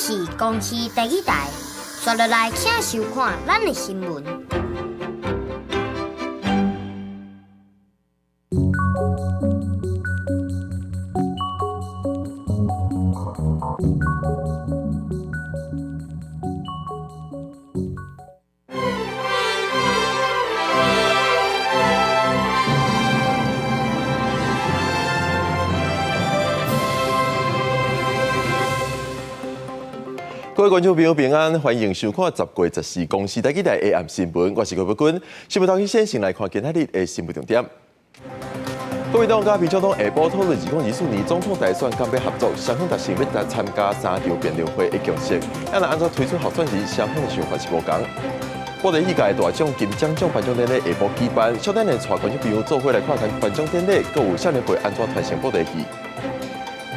是公視第一台，刷落來請收看咱的新聞。各位觀眾朋友平安，歡迎收看10月14公視第一台 AM 新聞，我是郭寶君。新聞頭先先來看今仔日的新聞重點。國民黨佮民進黨下晡討論2024年總統大選敢欲合作，雙方達成欲來參加三場辯論會的共識。啊，若按怎推出候選人，雙方的想法是無仝。布袋戲界大獎金獎獎頒獎典禮下晡舉辦，小等下帶觀眾朋友做伙來看看頒獎典禮，閣有少年輩按怎傳承布袋戲。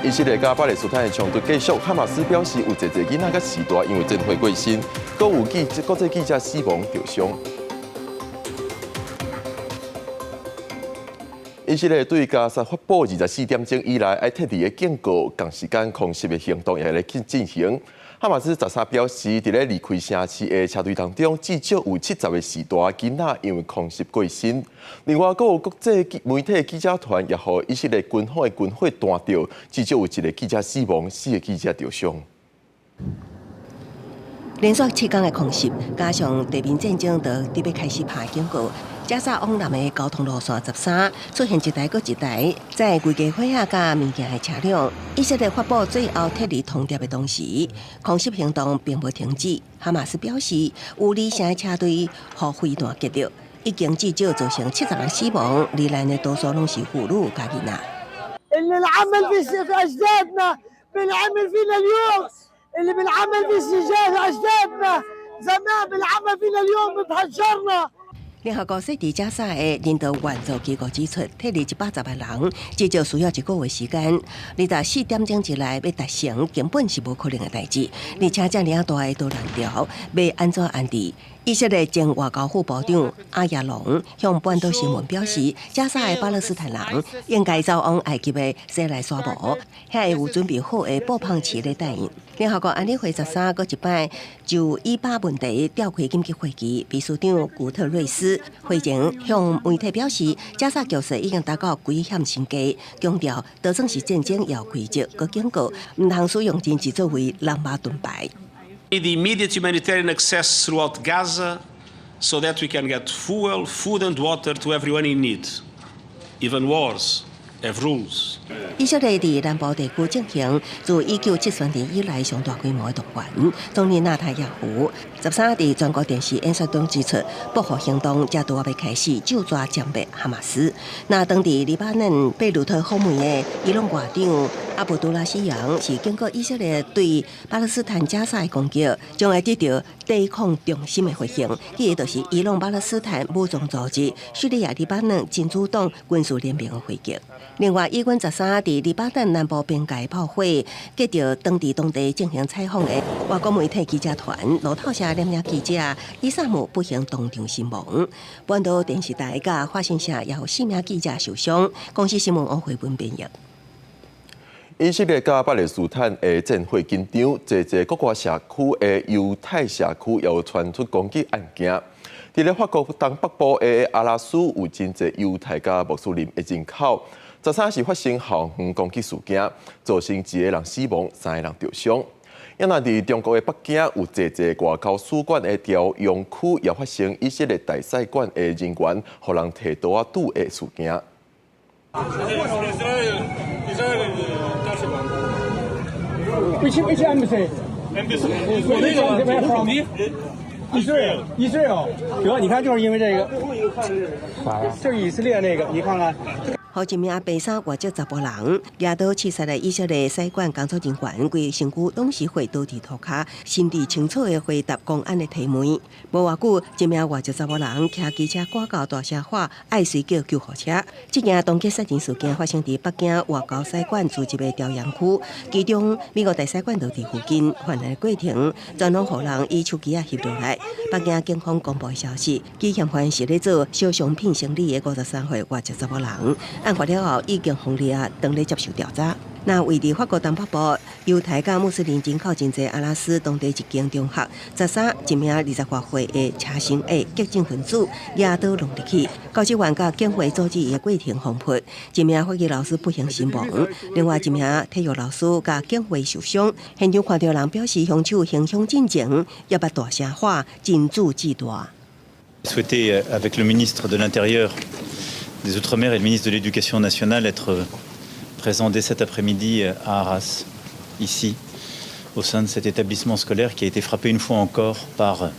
以色列佮巴勒斯坦的衝突繼續，哈馬斯表示有濟濟囡仔佮序大因為戰火過身，閣有記國際記者死亡受傷。以色列對加沙發布24點鐘以內愛撤離的警告，仝時間空襲的行動也咧去進行。哈馬斯13表示，佇咧離開城市的車隊當中，至少有70個序大囡仔因為空襲過身。另外，閣有國際媒體記者團也予以色列軍方的軍火彈著，至少有一個記者死亡，四個記者受傷。連續7天的空襲，加上地面戰爭都得欲開始拍警告，加沙往南的交通路線13出現一台閣一台載危機火仔佮物件的車輛。以色列發布最後撤離通牒的同時，空襲行動並無停止。哈馬斯表示，有離城的車隊予飛彈擊著，已經至少造成70人死亡，罹難的多數攏是婦女佮囡仔。اللي بنعمل في سجاد اجدادنا زمان بنعمل فينا اليوم بتهجرنا。聯合國設佇加沙的人道援助機構指出，撤離110萬人，至少需要一個月時間。24點鐘之內欲達成，根本是無可能的代誌。而且遮爾仔大的導彈潮，欲按怎安置？以色列前外交副部長阿亞龍向半島新聞表示，加沙的巴勒斯坦人應該走往埃及的西奈沙漠，遐會有準備好的布棚池咧待應。聯合國安理會13閣一擺就以巴問題召開緊急會議，秘書長古特瑞斯會前向媒體表示，加沙局勢已經達到危險新低，強調就算是戰爭也有規則，閣警告毋通使用人質作為人馬盾牌。 The immediate humanitarian access throughout Gaza so that we can get fuel, food and water to everyone in need. Even wars have rules. 以色列佇南部地區進行自1973年以來上大規模的動員。總理納坦雅胡13佇全國電視演說中指出，報復行動才拄仔欲開始，就抓殲滅哈馬斯。那當地黎巴嫩貝魯特訪問的伊朗外長阿卜杜拉希揚是警告以色列對巴勒斯坦加沙的攻擊，將會得到抵抗中心的回應。彼个就是伊朗巴勒斯坦武裝組織、敘利亞黎巴嫩真主黨軍事聯盟的回擊。另外，以軍13佇黎巴嫩南部邊界炮火，擊著當地當地進行採訪的外國媒體記者團，路透社兩名記者伊薩姆不幸當場身亡。半島電視台佮法新社也有四名記者受傷。公視新聞王慧文編譯。以色列佮巴勒斯坦的戰火緊張，濟濟國外社區的猶太社區也有傳出攻擊案件。佇咧法國東北部的阿拉斯有真濟猶太佮穆斯林的人口，13是發生校園攻擊事件，造成一個人死亡，三個人受傷。啊，若佇中國的北京，有濟濟外交使館的朝陽區也發生以色列大使館的人員予人提刀仔拄的事件。 Which embassy? Embassy. From Israel. Israel. 得，你看，就是因為這個，就是以色列那個，你看看。予一名白衫外籍查埔人，舉刀刺殺的以色列使館工作人員，規身軀攏是血倒佇塗跤，神智清楚的回答公安的提問。無偌久，一名外籍查埔人騎機車趕到，大聲喊愛隨叫救護車。這件槍擊殺人事件發生佇北京外交使館駐紮的朝陽區，其中美國大使館就佇附近。犯案的過程全攏予人以手機仔翕落來。北京警方公布的消息，其嫌犯是咧做小商品生理的53歲外籍查埔人。案發了後已經予掠，當咧接受調查。那位佇法國東北部猶太佮穆斯林人口真濟阿拉斯當地一間中學，13一名20外歲的車身的激進分子舉刀挵入去，教職員佮警衛阻止伊的過程予噴，一名法語老師不幸身亡，另外一名體育老師佮警衛受傷。現場看著人表示，兇手行兇進前猶捌大聲喊真主至大。 Souhaité avec le ministre de l'Intérieur des Outre-mer et le ministre de l'Éducation nationale être présent dès cet après-midi à Arras, ici, au sein de cet établissement scolaire qui a été frappé une fois encore par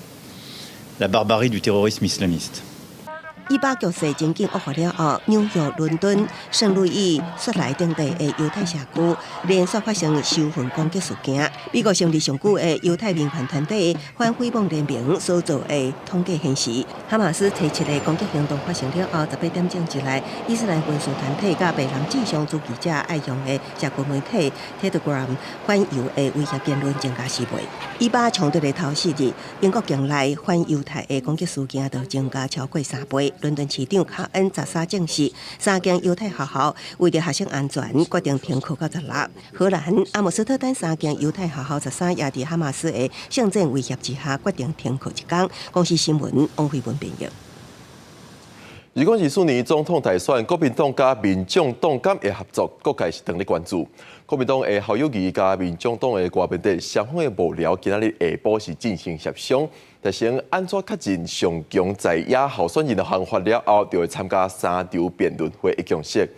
la barbarie du terrorisme islamiste. 以巴局勢真緊惡化了後，紐約、倫敦、聖路易、雪萊等地的猶太社區連續發生仇恨攻擊事件。美國成立上久的猶太民權團體反誹謗聯盟所做的統計顯示，哈馬斯提出的攻擊行動發生了後，18點鐘之內，伊斯蘭軍事團體佮白人至上主義者愛用的社群媒體 Telegram 反猶的威脅言論增加4倍。以巴衝突的頭4日，英國境內反猶太的攻擊事件就增加超過3倍。倫敦市長卡恩13證實，三間猶太學校為著學生安全，決定停課到16。荷蘭阿姆斯特丹三間猶太學校13也佇哈馬斯的聖戰威脅之下，決定停課一工。公視新聞王慧文編譯。2024年總統大選，國民黨佮民眾黨敢會合作，各界是當咧關注。國民黨的侯友宜佮民眾黨的柯文哲雙方的幕僚今仔日下晡是進行協商，達成按怎確認上強在野候選人的方法了後，就會參加三場辯論會的共識。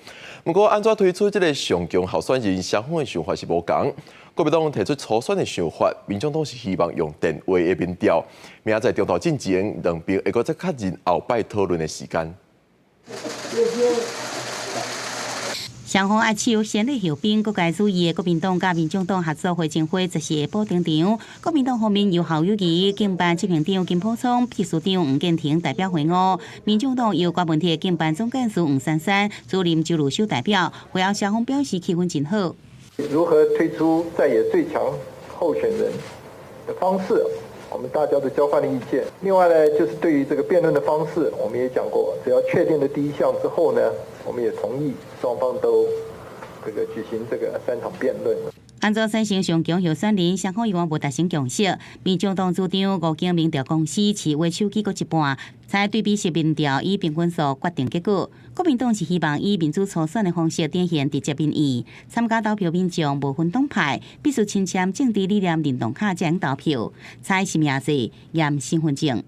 毋過，按怎推出這个上強候選人，雙方的想法是無仝。國民黨提出初選的想法，民眾黨是希望用電話的民調。明仔載中晝進前，兩邊會閣再確認後擺討論的時間。雙方握手先禮後兵，各界注意的國民黨佮民眾黨合作會前會，14下晡登場。國民黨方面由侯友宜競辦執行長金溥聰、秘書長黃建庭代表會晤；民眾黨由柯文哲競辦總幹事黃珊珊、主任周如修代表。會後雙方表示氣氛真好。如何推出在野最強候選人的方式，我們大家都交換了意見。另外呢，就是對於這個辯論的方式，我們也講過，只要確定了第一項之後呢，我們也同意雙方都這個舉行這個三場辯論。按怎產生上強候選人，雙方猶原無達成共識。民眾黨主張五間民調公司市話手機各一半，採對比式民調以平均數決定結果。國民黨是希望以民主初選的方式展現直接民意，參加投票民眾無分黨派，必須親簽政治理念認同卡才能投票，採實名制驗身份證。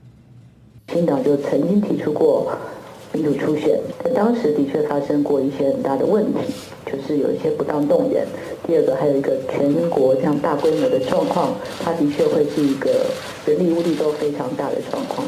新黨就曾經提出過民主初選，但當時的確發生過一些很大的問題，就是有一些不當動員。第二個，還有一個全國這樣大規模的狀況，它的確會是一個人力物力都非常大的狀況。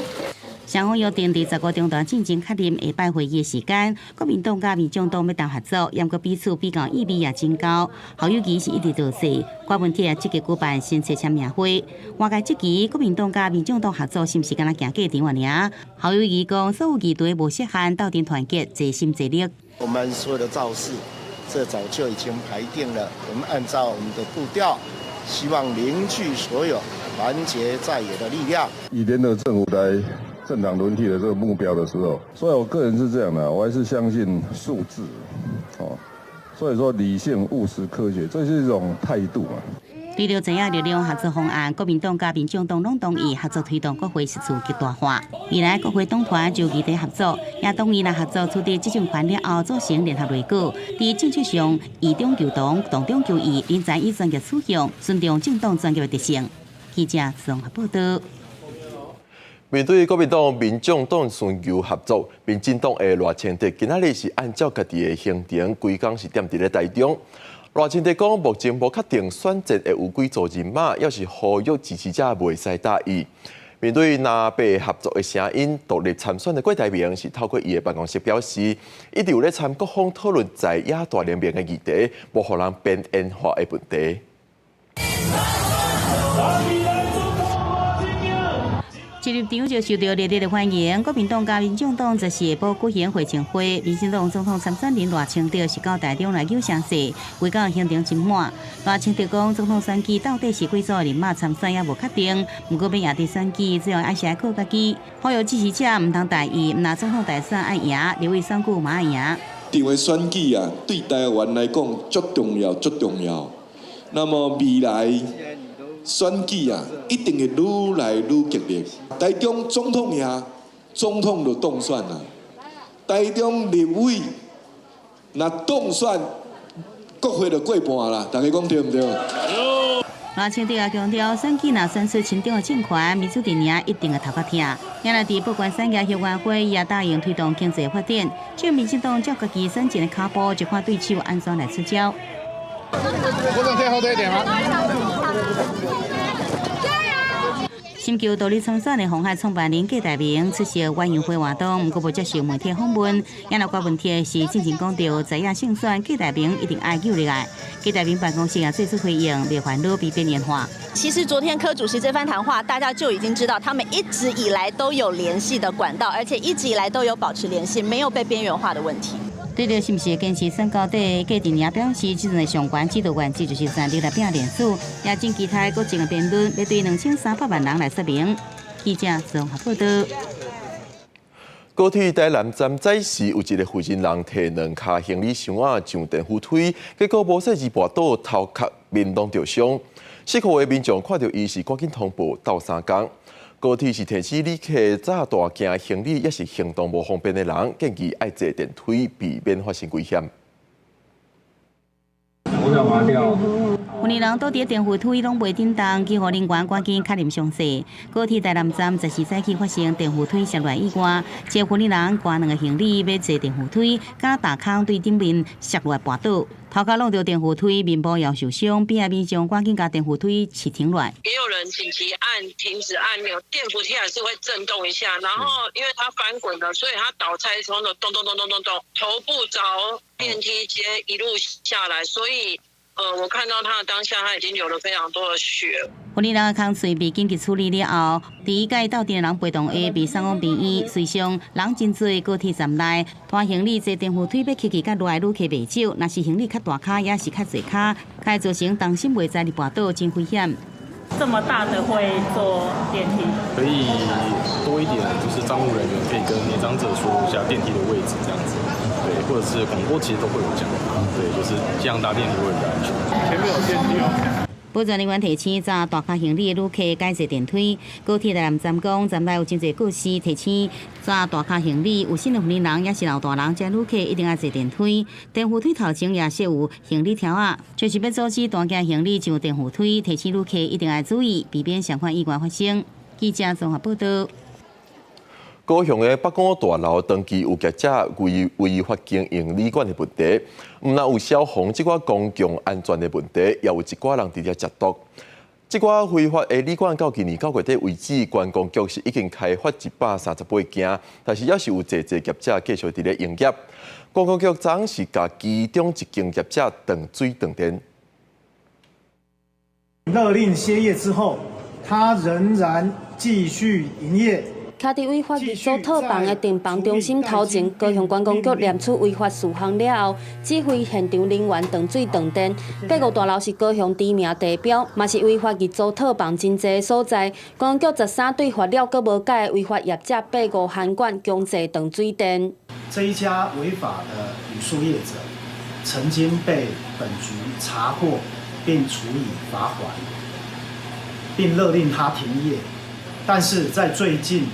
雙方約定佇15中晝進前確認下擺會議的時間。國民黨佮民眾黨欲談合作，毋過彼此比較意味也真高。侯友宜是一直造勢，柯文哲也積極舉辦新冊簽名會。外界質疑國民黨佮民眾黨合作是毋是干焦行過場爾？侯友宜講，所有議題無設限，鬥陣團結，齊心齊力。我們所有的造勢，這早就已經排定了。我們按照我們的步調，希望凝聚所有團結在野的力量，以聯合政府來政黨輪替的這個目標的時候，所以我個人是這樣的，我還是相信數字，哦，所以說理性、務實、科學，這是一種態度嘛。對著在野力量合作方案，國民黨佮民眾黨攏同意合作推動國會實事極大化。未來國會黨團就議題合作，也同意若合作取得執政權了後，組成聯合內閣。佇政策上，異中求同，同中求異，人才以專業取向，尊重政黨專業的特性。記者綜合報道。面對國民黨、民眾黨尋求合作，民進黨的賴清德今仔日是按照家己的行程，規工是踮佇咧台中。賴清德講，目前無確定選戰會有幾組人馬，猶是呼籲支持者袂使大意。面對藍白合作的聲音，獨立參選的郭台銘是透過伊的辦公室表示，一直有咧參各方討論在野大聯盟的議題，無予人邊緣化的問題。一入場就受到熱烈的歡迎。國民黨佮民眾黨14下晡舉行會前會，民進黨總統參選人賴清德是到台中來扭聲勢，規工行程真滿。賴清德講，總統選舉到底是幾組人馬參選猶無確定，毋過欲贏佇選舉，主要還是愛靠家己。呼籲支持者毋通大意，毋但總統大選愛贏，立委選舉嘛愛贏。場的選舉啊，對台灣來講足重要，足重要。那麼未來選舉啊，一定會愈來愈激烈。台中總統贏，總統就當選啦。台中立委若當選，國會就過半啦。大家講對毋對？賴清德也強調，選舉若選出親中的政權，民主陣營一定會頭殼疼。也若佇報關產業後援會也答應推動經濟發展，就民進黨照家己選前的跤步，就看對手按怎來出招。我能退後退一點嗎？尋求獨立參選的鴻海創辦人郭台銘出席委員會活動，毋過無接受媒體訪問。也若掛問題是進前講著在野勝選，郭台銘一定愛救入來。郭台銘辦公室也做出回應，袂煩惱被邊緣化。其實昨天柯主席這番談話，大家就已經知道，他們一直以來都有聯繫的管道，而且一直以來都有保持聯繫，沒有被邊緣化的問題。對著是毋是會堅持選到底，郭台銘表示，這陣的上懸指導原則就是全力來拼連署，也真期待國政的辯論，欲對2300萬人來說明。記者綜合報道。高鐵台南站載時有一個婦人提兩跤行李箱仔上電扶梯，結果無細緻跋倒，頭殼面攏著傷。四箍的民眾看著伊是趕緊通報鬥相共。高鐵是提醒旅客載大件行李，抑是行動無方便的人，建議愛坐電梯，避免發生危險。我想拔掉。婦人倒佇電扶梯攏袂振動，救護人員趕緊確認傷勢。高鐵台南站14早起發生電扶梯摔落意外，一個婦人掛兩个行李欲坐電扶梯，佮大空對頂面摔落來跋倒，頭殼挵著電扶梯，面部也受傷，邊仔民眾趕緊共電扶梯持停落來。也有人緊急按停止按鈕，電扶梯還是會震動一下，然後因為它翻滾了，所以它倒在從的咚咚咚咚咚咚，頭部著電梯階一路下來，所以。我看到他的當下，他已經流了非常多的血。婦人的空喙被緊急處理了後，佇醫界鬥陣的人陪同下被送往病院。隨上人真濟，高鐵站內拖行李坐電扶梯欲起去佮落來旅客袂少，若是行李較大跤，抑是較濟跤，會造成重心袂在哩跋倒，真危險。這麼大的會坐電梯？可以多一點，就是站務人員可以跟年長者說一下電梯的位置，這樣子。對，或者是廣播其實都會有講。對，就是這樣搭電梯會比較安全。前面有電梯哦。保全人員提醒，載大跤行李的旅客改坐電梯。高鐵台南站講，站內有真濟告示提醒，載大跤行李有身的婦人，抑是老大人，這旅客一定愛坐電梯。電扶梯頭前也設有行李條仔，就是欲阻止大件行李上電扶梯，提醒旅客一定愛注意，避免相款意外發生。記者綜合報道。高雄的八股大樓長期有業者違法經營旅館的問題，毋但有消防這寡公共安全的問題，也有一寡人佇遮食毒。這寡非法的旅館到今年9月底為止，觀光局是已經開罰138間，但是猶是有濟濟業者繼續佇咧營業。觀光局昨是共其中一間業者斷水斷電。勒令歇業之後，他仍然繼續營業。徛佇違法入租套房的訂房中心頭前，高雄觀光局驗出違法事項了後，指揮現場人員斷水斷電。八五大樓是高雄知名地標，嘛是違法入租套房真濟的所在。觀光局13對罰了閣無改的違法業者八五韓館強制斷水電。這一家違法的旅宿業者，曾經被本局查獲並處以罰鍰，並勒令他停業。但是在最近，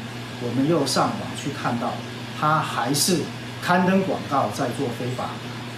我們又上網去看到，他還是刊登廣告在做非法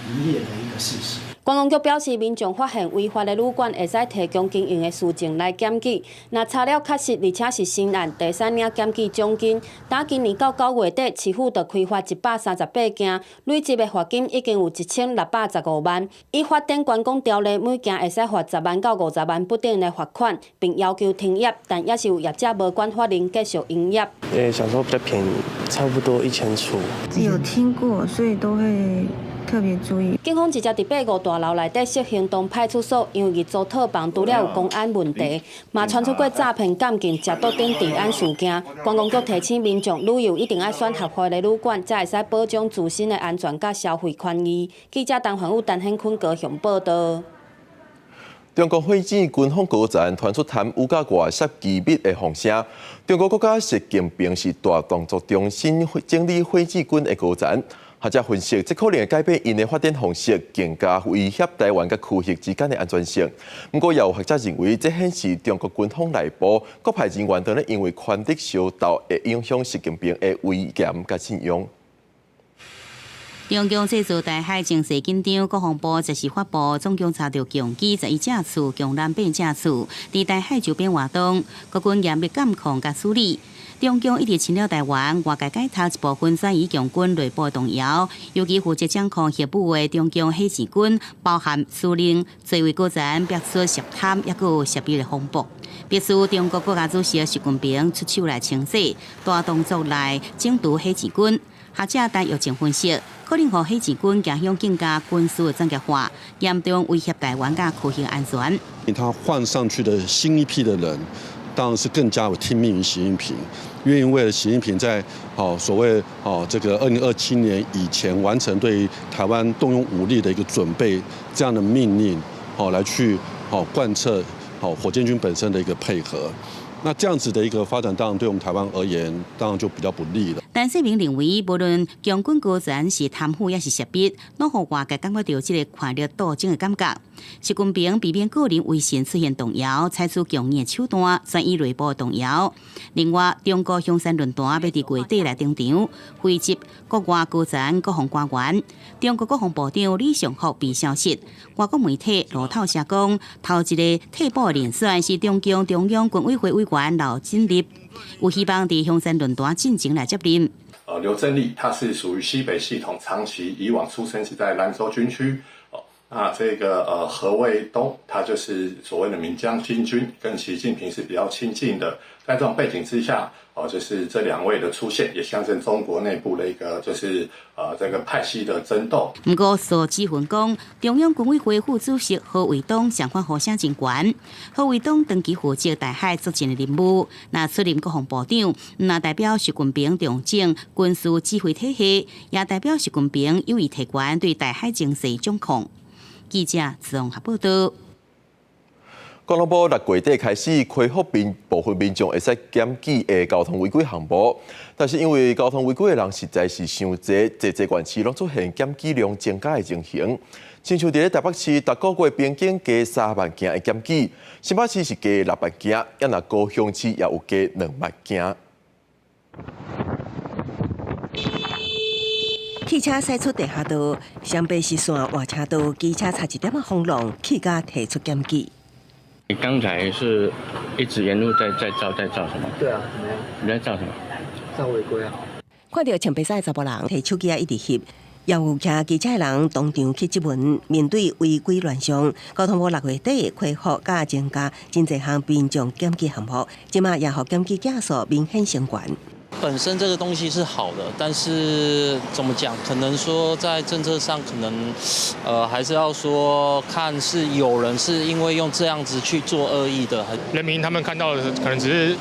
營業的一個事實。觀光局表示，民眾發現違法的旅館，會使提供經營的事證來檢舉。若查了確實，而且是成案，會使領檢舉獎金。打今年到9月底，市府就開罰138間，累積的罰金已經有1615萬。依法定觀光條例，每件會使罰10萬到50萬不等的罰款，並要求停業，但猶是有業者無管法令繼續營業。想說比較便宜，差不多1000出。有聽過，所以都會特別注意。警方直接佇八五大樓內底設行動派出所，因為入租套房除了有公安問題，嘛傳出過詐騙監禁、食毒等治安事件。觀光局提醒民眾，旅遊一定愛選合法的旅館，才會使保障自身的安全佮消費權益。記者陳環宇、陳顯坤高雄報道。中國火箭軍方高層傳出貪污佮外泄機密的風聲。中國國家習近平是大動作重新整理火箭軍的高層。學者分析，這可能會改變𪜶的發展方式，更加威脅台灣佮區域之間的安全性。毋過，也有學者認為，這顯示中國軍方內部各派人員當咧因為權力相鬥，會影響習近平的威嚴佮信用。中共製造台海情勢緊張，國防部這時發布總共查著共機11架次，共艦八架次，佇台海周邊活動，國軍嚴密監控佮處理。中共一直侵略台灣，外界解讀一部分轉移共軍內部動搖，尤其負責掌控核武的中共火箭軍，包含司令、最位高層，逼出涉貪，抑閣有涉密的風波，迫使中國國家主席習近平出手來清洗，大動作來整除火箭軍。學者陳玉靜分析，可能予火箭軍走向更加軍事的專業化，嚴重威脅台灣佮區域安全。他換上去的新一批的人，當然是更加有聽命於習近平，願意為了習近平在所謂這個2027年以前完成對台灣動用武力的一個準備，這樣的命令，來去貫徹火箭軍本身的一個配合。那這樣子的一個發展，當然對我們台灣而言，當然就比較不利了。陳世明認為，無論共軍高層是貪腐抑是涉密，攏予外界感覺著這个權力鬥爭的感覺。習近平避免個人威信出現動搖，採取強硬手段，轉移內部動搖。另外，中國香山論壇欲佇月底來登場，匯集國外高層、國防官員。中國國防部長李尚福被消息，外國媒體路透社講，頭一个替補人選是中共中央軍委會委員劉振立，有希望佇香山論壇進前來接任。劉振立他是屬於西北系統，長期以往出身是在蘭州軍區。哦，那這個何衛東，他就是所謂的閩江新軍，跟習近平是比較親近的。在這種背景之下，哦，就是這兩位的出現，也象徵中國內部的一個就是這個派系的爭鬥。毋過蘇志雲講，中央軍委會副主席何衛東相反呼聲真懸。何衛東長期負責台海作戰的任務，若出任國防部長，毋但代表習近平重整軍事指揮體系，也代表習近平有意提懸對台海情勢掌控。記者綜合報道。交通部6月底開始開放民部分民眾會使檢舉的交通違規項目，但是因為交通違規的人實在是傷濟，濟濟縣市攏出現檢舉量增加的情形。親像佇咧台北市，逐個月平均加3萬件的檢舉，新北市是加6萬件，啊若高雄市也有加2萬件。汽車駛出地下道，雙白是線換車道，機車差一點仔轟隆，氣甲提出檢舉。你剛才是一直沿路在照，在照什麼？對啊，怎麼樣？你在照什麼？照違規啊！看著穿白衫的查埔人提手機仔一直翕，也有騎機車的人當場去質問。面對違規亂象，交通部6月底恢復佮增加真濟項民眾檢舉項目，這馬也予檢舉件數明顯升懸。本身這個東西是好的，但是怎麼講？可能說在政策上，可能，還是要說看是有人是因為用這樣子去做惡意的。人民他們看到的可能只是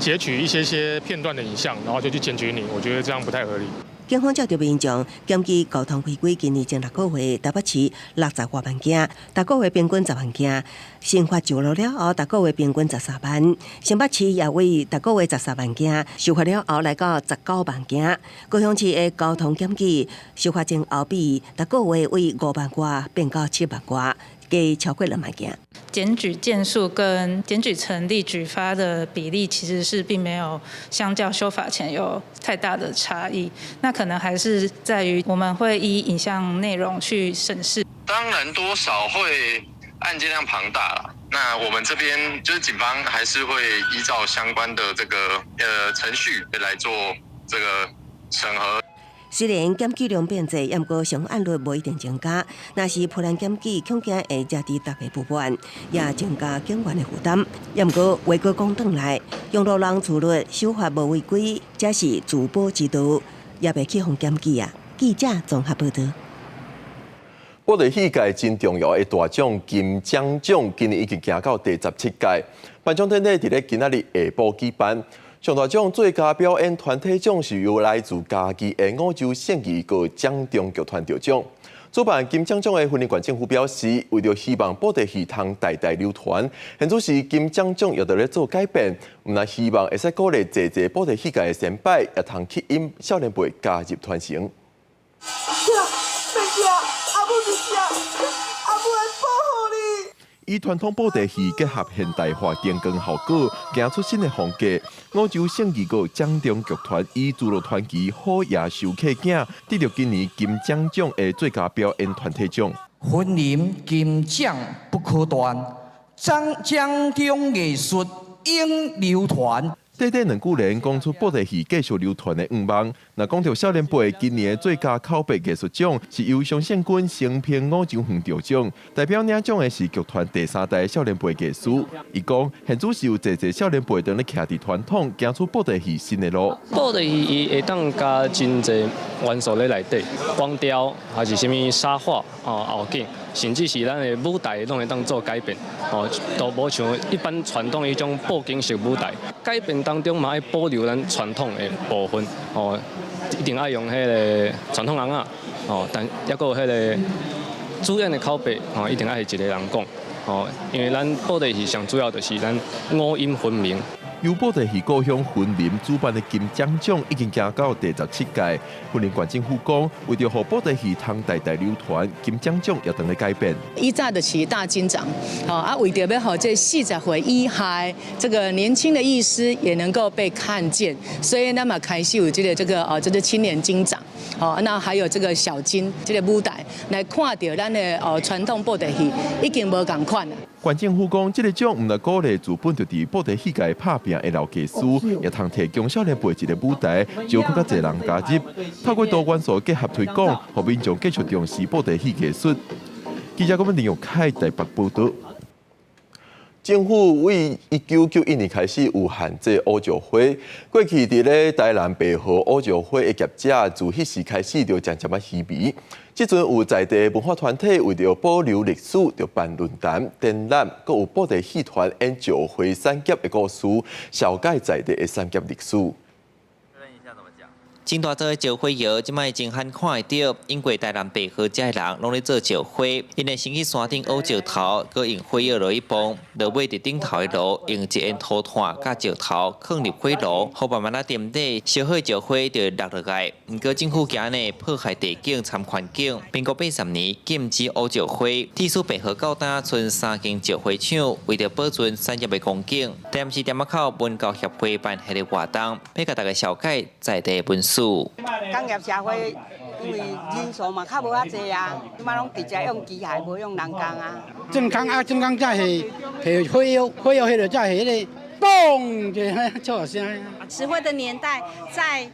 截取一些些片段的影像，然後就去檢舉你，我覺得這樣不太合理。警方照著民眾檢舉交通違規，今年前6個月，台北市60外萬件，逐個月平均10萬件。刑罰上路了後，逐個月平均13萬。新北市也為逐個月13萬件，修法了後來到19萬件。高雄市的交通檢舉，修法前後比，逐個月為5萬外變到7萬外，加超過2萬件。檢舉件數跟檢舉成立舉發的比例，其實是並沒有相較修法前有太大的差異。那可能還是在於我們會依影像內容去審視。當然多少會案件量龐大啦。那我們這邊就是警方還是會依照相關的這個程序來做這個審核。雖然檢舉量變濟，毋過傷案率無一定增加。若是突然檢舉，恐驚會惹致大家不滿，也增加警員的負擔。毋過話閣講轉來，用路人自律守法無違規，才是自保之道，也袂去予檢舉啊。記者綜合報道。布袋戲界真重要的大獎金鐘獎，今年已經行到第17屆。頒獎典禮佇咧今仔日下晡舉辦。上大獎最佳表演團體獎是由來自嘉義的五洲聖義閣掌中劇團得獎。主辦金鐘獎的雲林縣政府表示，為著希望布袋戲通代代流傳，現此時金鐘獎也佇咧做改變，毋但希望會使鼓勵濟濟布袋戲界的先輩，也通吸引少年輩加入傳承。以傳統布袋戲結合現代化燈光效果，行出新的風格。梧州聖義閣掌中劇團以《侏羅傳奇》虎爺收客囝，得著今年金獎獎的最佳表演團體獎。雲林金獎不可斷，掌掌中藝術永流傳。短短兩句言講出布袋戲繼續流傳的願望。若講著少年輩今年的最佳口白藝術獎是由常勝軍承平五洲園得獎，代表領獎的是劇團第三代少年輩藝師。伊講，現主是有濟濟少年輩當咧徛佇傳統，行出布袋戲新的路。布袋戲伊會當加真濟元素咧內底，光雕還是啥物沙畫哦後景，甚至是咱的舞台攏會當做改變，哦，都無像一般傳統彼種布景式舞台。改變當中嘛愛保留咱傳統的部分，哦，一定愛用彼个傳統尪仔，哦，但抑閣有彼个主演的口白，哦，一定愛是一个人講，哦，因為咱布袋戲上主要就是咱五音分明。由布袋戲故鄉雲林主辦的金獎獎已經行到第17屆。雲林縣政府講，為著予布袋戲通代代流傳，金獎獎也當咧改變。以早就是大金獎，啊，為著欲予這40歲以下這個年輕的藝師也能夠被看見，所以咱嘛開始有這個青年金獎，哦，那還有這個小金這個舞台來看著咱的傳統布袋戲已經無仝款啦。縣政府講，這个獎毋但鼓勵自本就佇布袋戲界拍拚的老藝師，也通提供少年輩一个舞台，招閣較濟人加入。透過多元素結合推廣，予民眾繼續重視布袋戲藝術。記者郭文林玉凱台北報導。政府為1991年開始有限制烏石花，過去佇咧台南白河烏石花的業者，自彼時開始就漸漸仔稀微。這陣有在地文化團體為著保留歷史，就辦論壇、展覽，閣有布袋戲團演石花產業的故事，紹介在地的產業歷史。真大座的石花窯，這擺真罕看會著。因過台南白河遮的人攏咧做石花，𪜶會先去山頂挖石頭，閣用火藥落去磅，落尾佇頂頭的爐用一煙塗炭佮石頭囥入火爐，予慢慢仔沉底，燒好的石花就會落落來。毋過政府驚呢破壞地景摻環境，民國80年禁止挖石花，致使白河到今賰三間石花廠，為著保存產業的光景，台南市店仔口文教協會辦彼个活動，欲共大家紹介在地文史。工業社會因為人數嘛較無遐濟啊，這擺攏直接用機械，無用人工啊。正工啊，正工才是提火藥，火藥彼個才是彼个嘣，就出聲。石灰的年代，在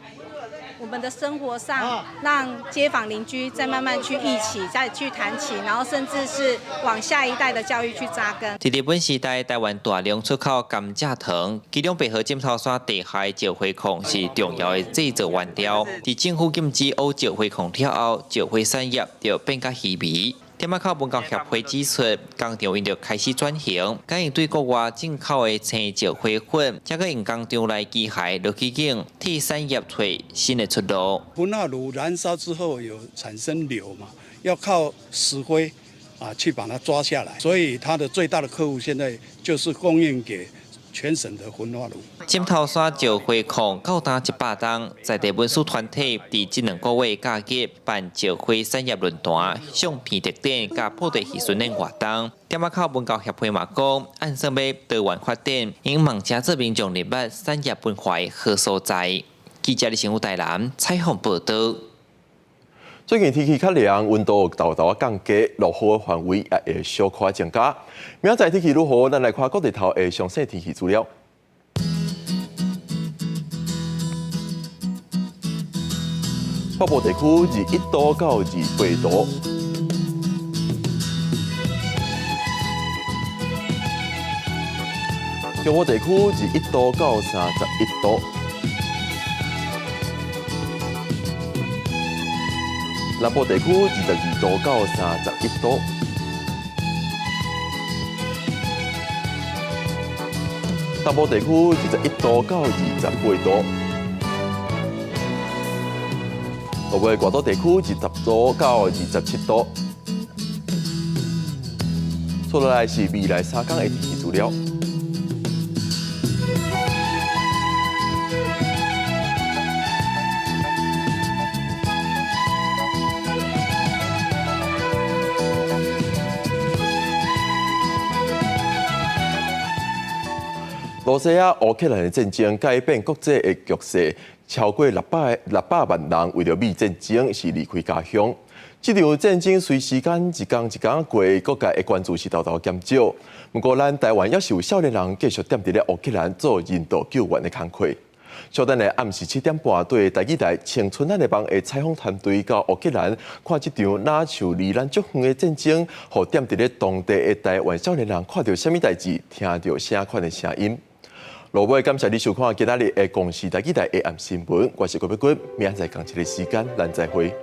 我們的生活上，讓街坊鄰居再慢慢去憶起，再去談起，然後甚至是往下一代的教育去扎根。佇日本時代，台灣大量出口甘蔗糖，其中白河枕頭山地下的石灰礦是重要的製造原料。佇政府禁止挖石灰礦了後，石灰產業就變較稀微。店仔口文教協會指出，工廠𪜶就開始轉型，改用對國外進口的青石灰粉，才閣用工廠內機械落去擰，替產業揣新的出路。焚化爐燃燒之後有產生硫嘛，要靠石灰啊去把它抓下來，所以它的最大的客戶現在就是供應給全省的焚化爐。枕頭山石灰礦到今100冬，在地文史團體佇這兩個月假日辦石灰產業論壇、相片特展、佮布袋戲巡演活動。店仔口文教協會嘛講，按算欲多元發展，應望遮做民眾認捌產業文化的好所在。記者李成武台南採訪報導。最近天氣較涼，溫度沓沓降低，落雨的範圍也會小可增加。明仔載天氣如何？咱來看各地頭的詳細天氣資料。北部地區21度到28度。中部地區21度到31度。南部地區22度到31度。東部地區21度到28度。落尾外島地區20度到27度。接落來是未來3工的天氣資料。羅西亞烏克蘭的戰爭改變國際的局勢，超過600萬人為著避戰爭是離開家鄉。這場戰爭隨時間一工一工過，各界的關注是沓沓減少。不過，咱台灣猶是有少年人繼續踮佇咧烏克蘭做人道救援的工課。小等下暗時7點半，對台語台青春咱的夢的採訪團隊到烏克蘭，看這場若像離咱足遠的戰爭，予踮佇咧當地的台灣少年人看著啥物代誌，聽著啥款的聲音。落尾感謝你收看今仔日的公視台語台 AM 新聞，我是郭碧君，明仔載仝一个時間，咱再會。